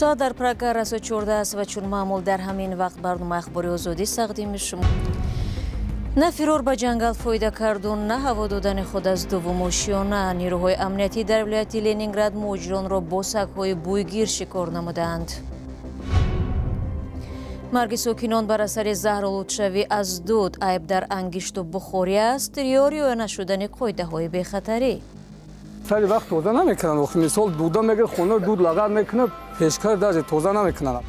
Соат дар Прага расо 14 аст ва чун маъмул дар ҳамин вақт барномаи Ахбори Озодӣ тақдими шумо. На фирор ба ҷангал фоида карду, на ҳаво додани худ аз дуввум ошиёна. Нерӯҳои амниятӣ дар вилояти Ленинград муҳоҷиронро бо сагҳои бӯйгир шикор намуданд. Марги сокинон бар асари заҳролудшавӣ аз дуд айб дар ангишту бухорӣ аст ё риоя нашудани қоидаҳои бехатарӣ? Сари вақт тоза намекунанд. Охи мисол дуда мегирад, хона дуд лағар мекунад, пешкар даже тоза намекунанд.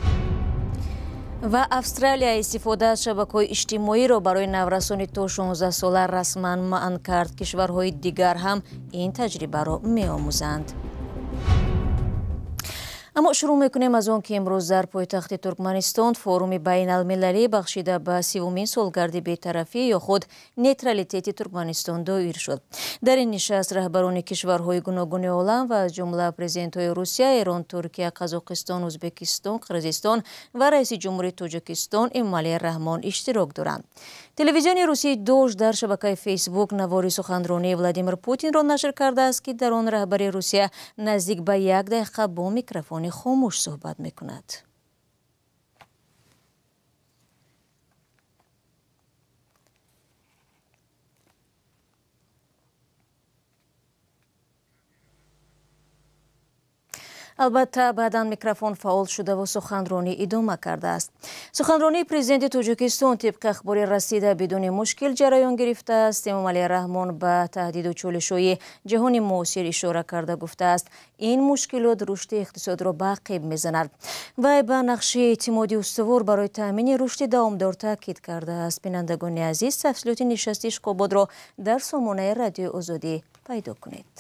Ва Австралия истифода аз шабакаҳои иҷтимоиро барои наврасони то 16 сола расман манъ кард. Кишварҳои дигар ҳам ин таҷрибаро меомӯзанд. Аммо шурӯъ мекунем аз он ки имрӯз дар пойтахти Туркманистон форуми байналмилалӣ бахшида ба 30-умин солгарди бетарафӣ ё худ нейтралитети Туркманистон доир шуд. Дар ин нишаст раҳбарони кишварҳои гуногуни олам ва аз ҷумла президентҳои Русия, Эрон, Туркия, Қазоқистон, Ӯзбекистон, Қирғизистон ва раиси ҷумҳури Тоҷикистон Эмомалӣ Раҳмон иштирок доранд. Телевизиони русии Дождь дар шабакаи Фейсбук навори суханронии Владимир Путинро нашр кардааст, ки дар он раҳбари Русия наздик ба як дақиқа бо микрофони хомӯш суҳбат мекунад. Албатта, баъдан микрофон фаъол шуда ва суханронӣ идома кардааст. Суханронии президенти Тоҷикистон тибқи ахбори расида бидуни мушкил ҷараён гирифтааст. Эмомалӣ Раҳмон ба таҳдиду чолишҳои ҷаҳони муосир ишора карда гуфтааст, ин мушкилот рушди иқтисодро ба ақиб мезанад. Вай ба нақши эътимоди устувор барои таъмини рушди давомдор таъкид кардааст. Бинандагони азиз, тафсилоти нишасти Ишқободро дар сомонаи Радиои Озодӣ пайдо кунед.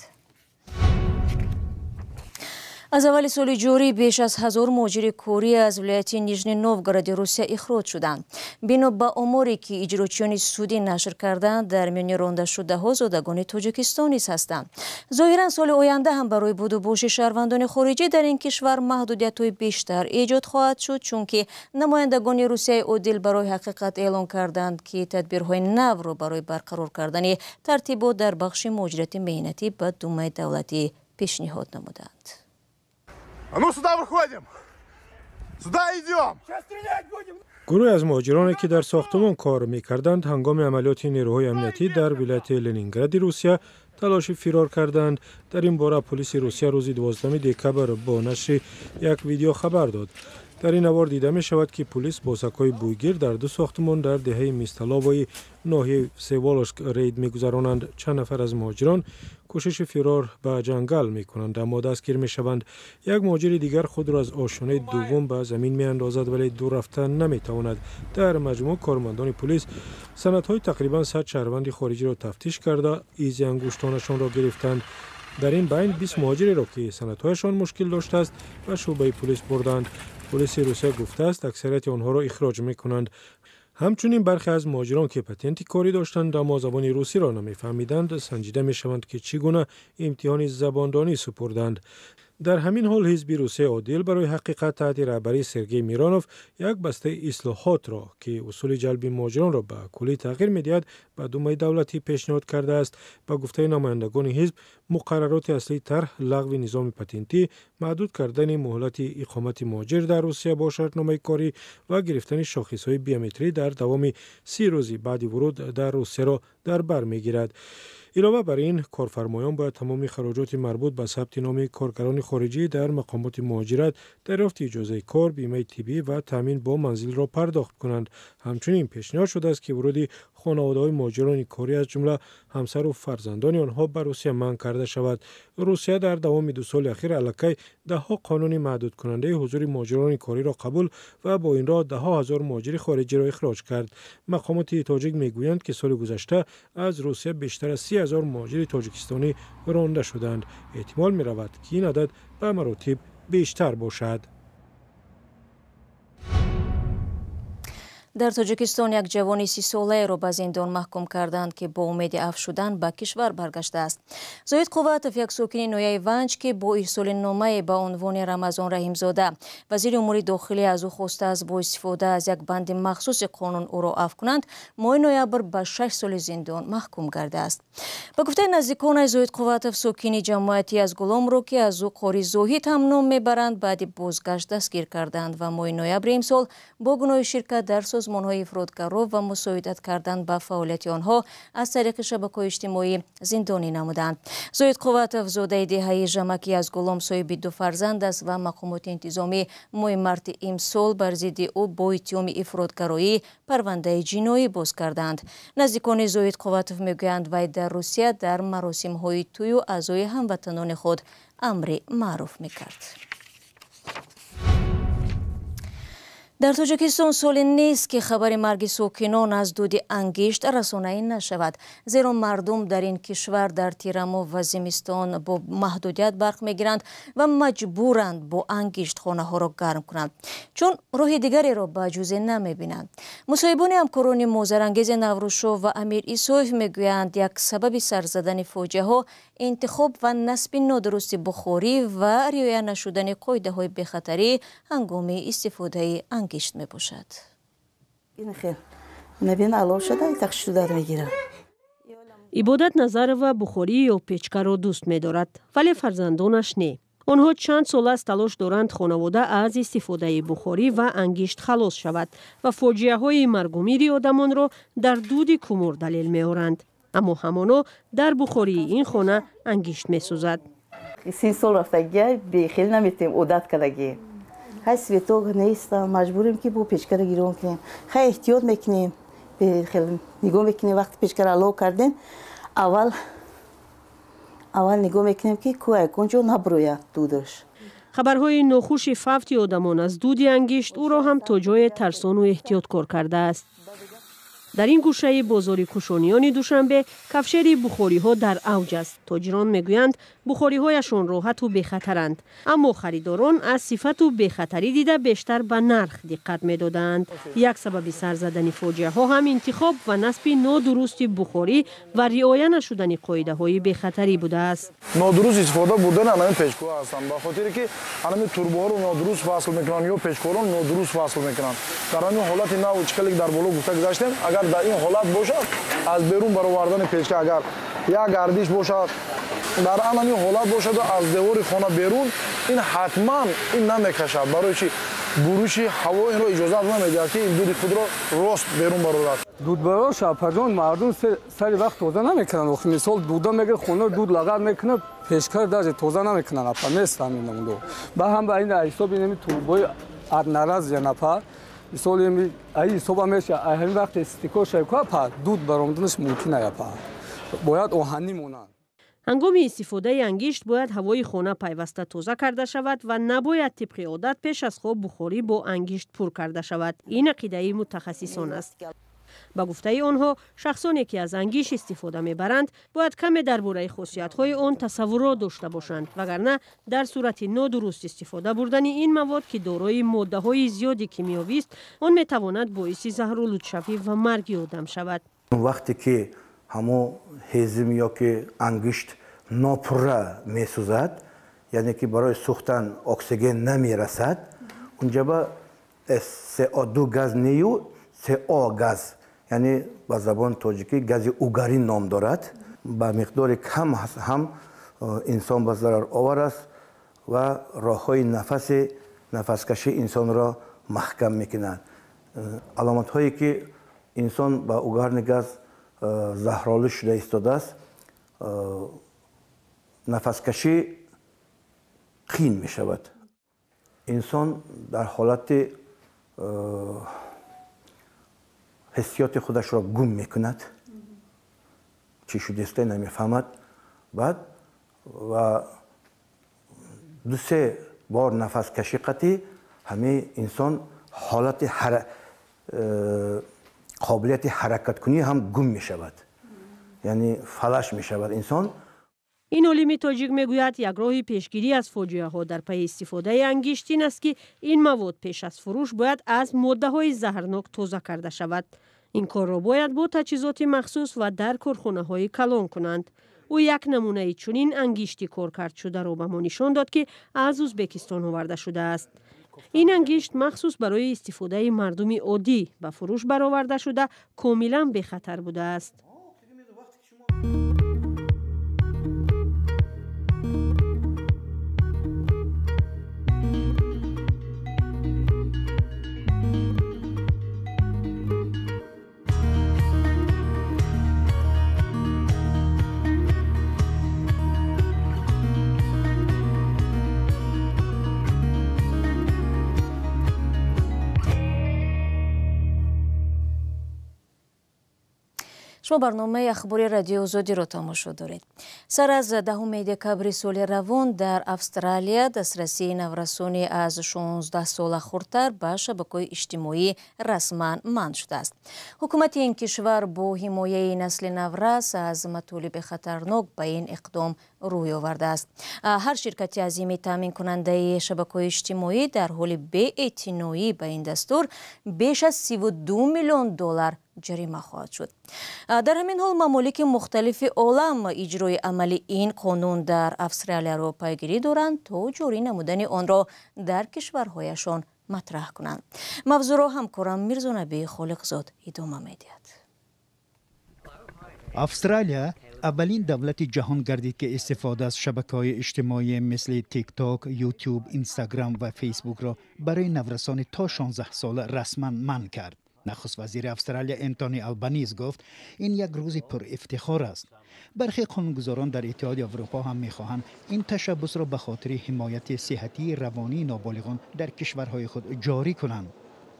Аз аввали соли ҷорӣ беш аз 1000 муҳоҷири корӣ аз вилояти Нижний Новгороди Русия ихроҷ шуданд. Бино ба оморе ки иҷрочиёни судӣ нашр карданд, дар миёни рондашудаҳо зодагони Тоҷикистон низ ҳастанд. Зоҳиран соли оянда ҳам барои будубоши шаҳрвандони хориҷӣ дар ин кишвар маҳдудиятҳои бештар эҷод хоҳад шуд, чунки намояндагони Русияи одил барои ҳақиқат эълон карданд, ки тадбирҳои навро барои барқарор кардани тартибот дар бахши муҳоҷирати меҳнатӣ ба Думаи давлатӣ пешниҳод намуданд. А ну сюда выходим! Сюда идем! Сейчас стрелять будем! Гурӯҳе аз муҳоҷироне ки дар сохтумон кор мекарданд, ҳангоми амалиёти нерӯҳои амниятӣ дар вилояти Ленингради Русия талоши фирор карданд. Дар ин бора полиси Русия рӯзи 12 декабр бо нашри як видео хабар дод. Дар ин навор дида мешавад, ки полис бо сагҳои бӯйгир дар ду сохтумон дар деҳаи Мисталовои ноҳияи Всеволожск рейд мегузаронанд. Чанд нафар аз муҳоҷирон кӯшиши фирор ба ҷангал мекунанд, аммо дастгир мешаванд. Як муҳоҷири дигар худро аз ошёнаи дуввум ба замин меандозад, вале дур рафта наметавонад. Дар маҷмӯъ кормандони полис санадҳои тақрибан 100 шаҳрванди хориҷиро тафтиш карда, изи ангуштонашонро гирифтанд. Дар ин байн 20 муҳоҷиреро, ки санадҳояшон мушкил доштааст, ба шӯъбаи полис бурданд. Полиси Русия гуфтааст, аксарияти онҳоро ихроҷ мекунанд. Ҳамчунин бархе аз муҳоҷирон, ки патенти корӣ доштанд, аммо забони русиро намефаҳмиданд, санҷида мешаванд, ки чӣ гуна имтиҳони забондонӣ супурданд. Дар ҳамин ҳол ҳизби Русияи одил барои ҳақиқат таҳти раҳбарии Сергей Миронов як бастаи ислоҳотро, ки усули ҷалби муҳоҷиронро ба куллӣ тағйир медиҳад, ба Думаи давлатӣ пешниҳод кардааст. Ба гуфтаи намояндагони ҳизб, муқаррароти аслии тарҳ лағви низоми патентӣ, маҳдуд кардани муҳлати иқомати муҳоҷир дар Русия бо шартномаи корӣ ва гирифтани шохисҳои биометрӣ дар давоми 30 рӯзи баъди вуруд дар Русияро дар бар мегирад. Илова бар ин, корфармоён бояд тамоми хароҷоти марбут ба сабти номи коргарони хориҷӣ дар мақомоти муҳоҷират, дарёфти иҷозаи кор, бимаи тиббӣ ва таъмин бо манзилро пардохт кунанд. Ҳамчунин пешниҳод шудааст, ки вуруди хонаводаҳои муҳоҷирони корӣ, аз ҷумла ҳамсару фарзандони онҳо, ба Русия манъ карда шавад. Русия дар давоми 2 соли ахир аллакай даҳҳо қонуни маҳдудкунандаи ҳузури муҳоҷирони кориро қабул ва бо ин роҳ даҳҳо ҳазор муҳоҷири хориҷиро ихроҷ кард. Мақомоти тоҷик мегӯянд, ки соли гузашта аз Русия бештар аз 30 ҳазор муҳоҷири тоҷикистонӣ ронда шуданд. Эҳтимол меравад, ки ин адад ба маротиб бештар бошад. Дар Тоҷикистон як ҷавони 30-солаеро ба зиндон маҳкум карданд, ки бо умеди афв шудан ба кишвар баргаштааст. Зоҳид Қувватов, як сокини ноҳияи Ванҷ, ки бо ирсоли номае ба унвони Рамазон Раҳимзода вазири умури дохилӣ аз ӯ хостааст бо истифода аз як банди махсуси қонун ӯро афв кунанд, моҳи ноябр ба 6 соли зиндон маҳкум гардааст. Ба гуфтаи наздиконаш, Зоҳид Қувватов сокини ҷамоати Азгуломро, ки аз ӯ Қори Зоҳид ҳам ном мебаранд, баъди бозгашт дастгир карданд ва моҳи ноябри имсол бо гуноҳи ширкат дар созмонҳои ифротгаро ва мусоидат кардан ба фаъолияти онҳо аз тариқи шабакаҳои иҷтимоӣ зиндонӣ намуданд. Зоҳид Қувватов зодаи деҳаи Жамаки Азгулом, соҳиби 2 фарзанд аст ва мақомоти интизомӣ моҳи марти имсол бар зидди ӯ бо иттиҳоми ифротгароӣ парвандаи ҷиноӣ боз карданд. Наздикони Зоҳид Қувватов мегӯянд, вай дар Русия дар маросимҳои тӯю аъзои ҳамватанони худ амри маъруф мекард. Дар Тоҷикистон соле нест, ки хабари марги сокинон аз дуди ангишт расонаӣ нашавад, зеро мардум дар ин кишвар дар тирамоҳ ва зимистон бо маҳдудият барқ мегиранд ва маҷбуранд бо ангишт хонаҳоро гарм кунанд, чун роҳи дигареро ба ҷузе намебинанд. Мусоҳибони ҳамкорони мо Зарангези Наврӯзшоҳ ва Амир Исоев мегӯянд, як сабаби сар задани фоҷиаҳо интихоб ва насби нодурусти бухорӣ ва риоя нашудани қоидаҳои бехатарӣ ҳангоми истифодаи ангишт мебошад. Ибодат Назарова бухорӣ ё печкаро дӯст медорад, вале фарзандонаш не. Онҳо чанд сол аст талош доранд хонавода аз истифодаи бухорӣ ва ангишт халос шавад ва фоҷиаҳои маргумири одамонро дар дуди кумур далел меоранд. Аммо ҳамоно дар бухории ин хона ангишт месӯзад. 30 сол рафтагия бехел наметем, одат кардагӣ. Хай светок нест, маҷбурем ки бо печкара гирон кунем. Хай эҳтиёт мекунем, бехел нигоҳ мекунем. Вақти печкара алов кардем, аввал нигоҳ мекунем, ки ку ягон ҷо набурояд дудаш. Хабарҳои нохуши фавти одамон аз дуди ангишт ӯро ҳам то ҷое тарсону эҳтиёткор кардааст. Дар ин гӯшаи бозори Кушониёни Душанбе кафшери бухориҳо дар авҷ аст. Тоҷирон мегӯянд, бухориҳояшон роҳату бехатаранд, аммо харидорон аз сифату бехатарӣ дида бештар ба нарх диққат медодаанд. Як сабаби сар задани фоҷиаҳо ҳам интихоб ва насби нодурусти бухорӣ ва риоя нашудани қоидаҳои бехатарӣ будааст. Нодуруст истифода бурдани анами печкоҳо ҳастанд, ба хотире ки анами турбоҳоро нодуруст васл мекунанд ё печкоҳоро нодуруст васл мекунанд. Дар ҳамин ҳолати нав чӣ хеле дар боло гуфта гузаштем, агар дар ин ҳолат бошад, аз берун баровардани печка агар як гардиш бошад, дар ҳамин ҳолат бошад аз девори хона берун, ин ҳатман ин намекашад, барои чи буруши ҳаво инро иҷозат намедиҳад, ки ин дуди худро рост берун барорад. Дудбарор шабпаҷон мардум сари вақт тоза намекунанд. Охи мисол дуда мегирад, хона дуд лагар мекунад, печкара даже тоза намекунанд. Апа нест ҳамин намудо. Ба ҳам ба ин ҳисоби инами турбои одноразия напа мисол ай ҳисоба меша, ай ҳамин вақте стико шайко па дуд баромаданаш мумкин ая па. Бояд оҳанӣ монанд. Ҳангоми истифодаи ангишт бояд ҳавои хона пайваста тоза карда шавад ва набояд тибқи одат пеш аз хоб бухорӣ бо ангишт пур карда шавад. Ин ақидаи мутахассисон аст. Ба гуфтаи онҳо, шахсоне ки аз ангишт истифода мебаранд, бояд каме дар бораи хосиятҳои он тасаввурот дошта бошанд, вагарна дар сурати нодуруст истифода бурдани ин мавод, ки дорои моддаҳои зиёди кимиёвист, он метавонад боиси заҳролудшавӣ ва марги одам шавад. Вақте ки ҳамо ҳезим ё ки ангишт нопурра месӯзад, яъне ки барои сӯхтан оксиген намерасад, унҷа ба СО2 газ нею СО газ, яъне ба забони тоҷикӣ гази угарин ном дорад, ба миқдори кам ҳам инсон ба зараровар аст ва роҳҳои нафаскашии инсонро маҳкам мекунад. Аломатҳое ки инсон ба угарни газ заҳролуд шуда истодааст, нафаскашӣ қин мешавад. Инсон дар ҳолати ҳиссиёти худашро гум мекунад, чӣ шудааста намефаҳмад. Баъд ва 2-3 бор нафаскашӣ қатъи ҳамин инсон ҳолати қобилияти ҳаракаткунӣ ҳам гум мешавад, яъне фалаш мешавад инсон. Ин олими тоҷик мегӯяд, як роҳи пешгирӣ аз фоҷиаҳо дар пайи истифодаи ангишт ин аст, ки ин мавод пеш аз фурӯш бояд аз моддаҳои заҳрнок тоза карда шавад. Ин корро бояд бо таҷҳизоти махсус ва дар корхонаҳои калон кунанд. Ӯ як намунаи чунин ангишти коркардшударо ба мо нишон дод, ки аз Ӯзбекистон оварда шудааст. Ин ангишт махсус барои истифодаи мардуми оддӣ ба фурӯш бароварда шуда, комилан бехатар будааст. Шумо барномаи ахбори Радиои Озодиро тамошо доред. Сар аз 10 декабри соли равон дар Австралия дастрасии наврасони аз 16 сола хурдтар ба шабакаҳои иҷтимоӣ расман манъ шудааст. Ҳукумати ин кишвар бо ҳимояи насли наврас аз матолиби хатарнок ба ин иқдом рӯй овардааст. Ҳар ширкати азими таъминкунандаи шабакаҳои иҷтимоӣ дар ҳоли беэътиноӣ ба ин дастур беш аз 32 миллион доллар ҷарима хоҳад шуд. Дар ҳамин ҳол мамолики мухталифи олам иҷрои амали ин қонун дар Австралияро пайгирӣ доранд, то ҷорӣ намудани онро дар кишварҳояшон матраҳ кунанд. Мавзӯъро ҳамкорам Мирзонабии Холиқзод идома медиҳад. Австралия аввалин давлати ҷаҳон гардид, ки истифода аз шабакаҳои иҷтимоӣ мисли Тикток, Ютуб, Инстаграм ва Фейсбукро барои наврасони то 16 сола расман манъ кард. Нахуст вазири Австралия Энтони Албаниз гуфт, ин як рӯзи пурэфтихор аст. Бархе қонунгузорон дар Иттиҳоди Аврупо ҳам мехоҳанд ин ташаббусро ба хотири ҳимояти сиҳатии равонии ноболиғон дар кишварҳои худ ҷорӣ кунанд.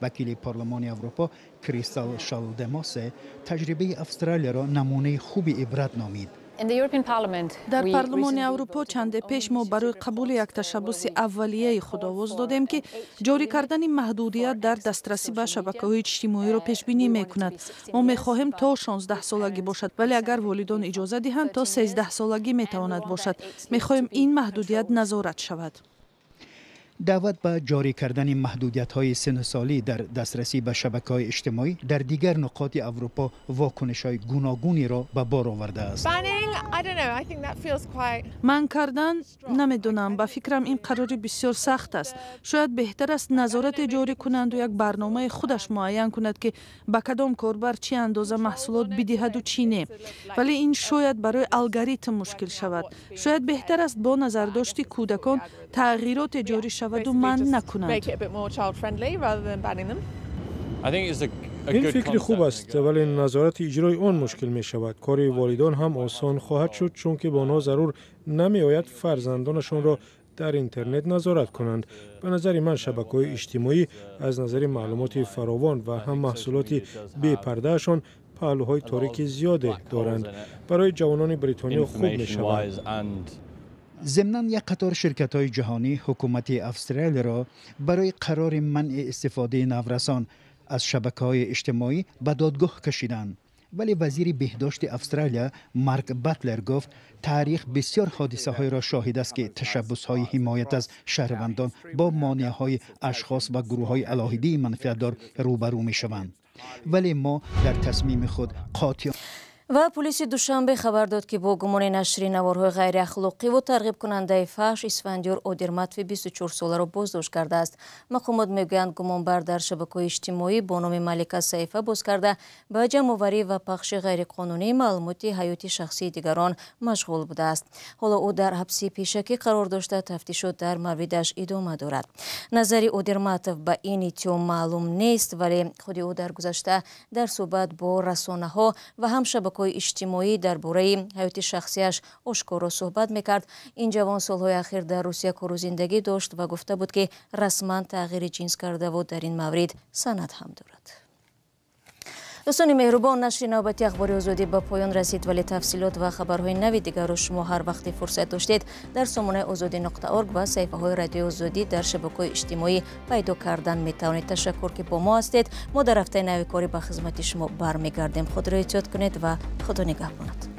Вакили Парлумони Аврупо Кристал Шалдемосе таҷрибаи Австралияро намунаи хуби ибрат номид. Дар Парлумони Аврупо чанде пеш мо барои қабули як ташаббуси аввалияи худ овоз додем, ки ҷорӣ кардани маҳдудият дар дастрасӣ ба шабакаҳои иҷтимоиро пешбинӣ мекунад. Мо мехоҳем то 16 солагӣ бошад, вале агар волидон иҷоза диҳанд, то 13 солагӣ метавонад бошад. Мехоҳем ин маҳдудият назорат шавад. Даъват ба ҷорӣ кардани маҳдудиятҳои синнусолӣ дар дастрасӣ ба шабакаҳои иҷтимоӣ дар дигар нуқоти Аврупо вокунишҳои гуногуниро ба бор овардааст. Манъ кардан, намедонам, ба фикрам ин қарори бисёр сахт аст. Шояд беҳтар аст назорате ҷорӣ кунанду як барномаи худаш муайян кунад, ки ба кадом корбар чӣ андоза маҳсулот бидиҳаду чӣ не. Вале ин шояд барои алгоритм мушкил шавад. Шояд беҳтар аст бо назардошти кӯдакон тағйироте ҷорӣ шаваду манъ накунанд. Ин фикри хуб аст, вале назорати иҷрои он мушкил мешавад. Кори волидон ҳам осон хоҳад шуд, чунки ба онҳо зарур намеояд фарзандонашонро дар интернет назорат кунанд. Ба назари ман, шабакаҳои иҷтимоӣ аз назари маълумоти фаровон ва ҳам маҳсулоти бепардаашон паҳлӯҳои торики зиёде доранд. Барои ҷавонони Бритониё хуб мешавад. Зимнан як қатор ширкатҳои ҷаҳонӣ ҳукумати Австралияро барои қарори манъи истифодаи наврасон аз шабакаҳои иҷтимоӣ ба додгоҳ кашиданд. Вале вазири беҳдошти Австралия Марк Батлер гуфт, таърих бисёр ҳодисаҳоеро шоҳид аст, ки ташаббусҳои ҳимоят аз шаҳрвандон бо монеаҳои ашхос ва гурӯҳҳои алоҳидии манфиатдор рӯбарӯ мешаванд. Вале мо дар тасмими худ қотеъ. Ва полиси Душанбе хабар дод, ки бо гумони нашри наворҳои ғайриахлоқӣ ва тарғибкунандаи фаҳш Исфандиёр Одирматови 24 соларо боздошт кардааст. Мақомот мегӯянд, гумонбар дар шабакаҳои иҷтимоӣ бо номи Малика саҳифа боз карда, ба ҷамъоварӣ ва пахши ғайриқонунии маълумоти ҳаёти шахсии дигарон машғул будааст. Ҳоло ӯ дар ҳабси пешакӣ қарор дошта, тафтишот дар мавридаш идома дорад. Назари Одирматов ба ин иттиҳом маълум нест, вале худи ӯ дар гузашта дар суҳбат бо расонаҳо ва ҳам шабакаҳои иҷтимоӣ дар бораи ҳаёти шахсияш ошкоро суҳбат мекард. Ин ҷавон солҳои ахир дар Русия кору зиндагӣ дошт ва гуфта буд, ки расман тағйири ҷинс кардаву дар ин маврид санад ҳам дорад. Дӯстони меҳрубон, нашри навбати Ахбори Озодӣ ба поён расид, вале тафсилот ва хабарҳои нави дигарро шумо ҳар вақте фурсат доштед дар сомонаи озодӣ.org ва саҳифаҳои Радиои Озодӣ дар шабакаҳои иҷтимоӣ пайдо кардан метавонед. Ташаккур, ки бо мо ҳастед. Мо дар ҳафтаи нави корӣ ба хизмати шумо бармегардем. Худро эҳтиёт кунед ва Худо нигаҳбонатон.